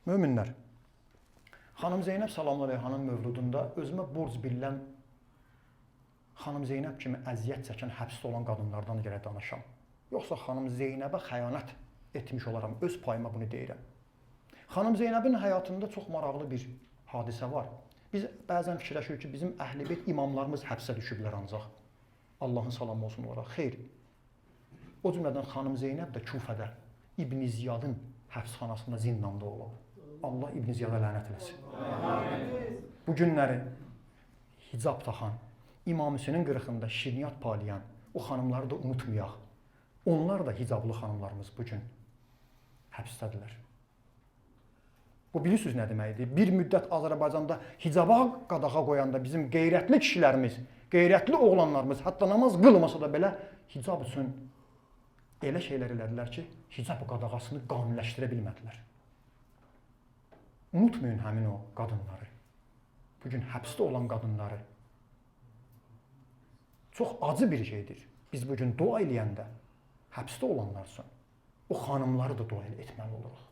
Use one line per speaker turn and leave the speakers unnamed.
Möminlər, Xanım Zeynəb salamlı əleyhanın mövludunda özümə borc bilinən Xanım Zeynəb kimi əziyyət çəkən, həbsdə olan qadınlardan gərək danışam. Yoxsa Xanım Zeynəbə xəyanət etmiş olaram, öz payıma bunu deyirəm. Xanım Zeynəbin həyatında çox maraqlı bir hadisə var. Biz bəzən fikirləşirik ki, bizim əhl-i beyt imamlarımız həbsə düşüblər ancaq. Allahın salamı olsun onlara. Xeyr. O cümlədən Xanım Zeynəb də Kufədə İbn Ziyadın həbsxanasında, zindanda olub. Allah İbn Ziyada lənət eləsin. Bu günləri hicab taxan, İmam Hüseynin qırxında şirniyyat paylayan o xanımları da unutmayaq. Onlar da hicablı xanımlarımız bu gün həbsdədirlər. Bu bilirsiniz nə deməkdir? Bir müddət Azərbaycanda hicaba qadağa qoyanda bizim qeyrətli kişilərimiz, qeyrətli oğlanlarımız, hətta namaz qılmasa da belə hicab üçün elə şeylər elədilər ki, hicab qadağasını qanuniləşdirə bilmədilər. Unutmayın həmin o qadınları. Bu gün həbsdə olan qadınları. Çox acı bir şeydir. Biz bu gün dua eləyəndə həbsdə olanlar üçün o xanımları da dua etməli oluruq.